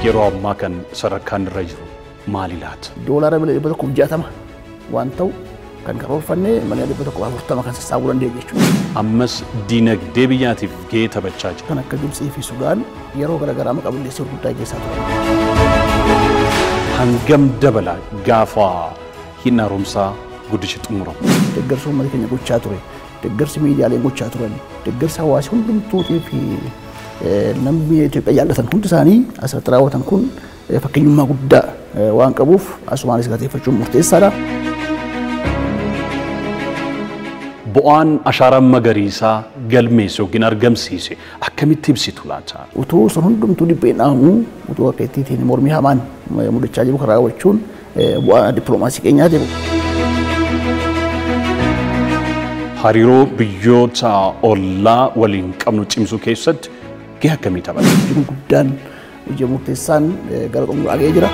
Yeroo ammaa kan sadarkaan irra jiru maali laata? Doolaara miliyoona 160 waan ta'u kan karoorfanne miliyoona 140 kan sassaabuu dandeenye jechuudha. Ammas diinagdee biyyaatiif gahee taphachaa jira. Kan akka Gibxii fi Sudaan yeroo garaagaraa maqaa balleessii gurguddaa keessaa turan. Hangam dabala gaafa hidha haaromsaa guddichi xumuramu? Deeggarsa uummata keenya gochaa ture, deeggarsi miidiyaaleen gochaa turan, deeggarsi hawaasi hundumtuutii fi namni Itoophiyaa jaallatan hundi isaanii asirratti raawwatan kun fakkeenyummaa guddaa waan qabuuf asumaanis galateeffachuun murteessaadha. Bu'aan ashaaraa magariisaa galmeesse yookiin argamsiise akkamitti ibsitu laata? Utuu sun hundumtuu dhibbeen dhaamu, utuu akka ittiin mormii hamaan mudachaa jiru kan raawwachuun bu'aa dippiloomaasii keenyaati. Hariiroo biyyoota ollaa waliin qabnu cimsuu keessatti gahee akkamii taphata? Hojiin guddaan, hojii murteessaan gara xumuraa ga'ee jira.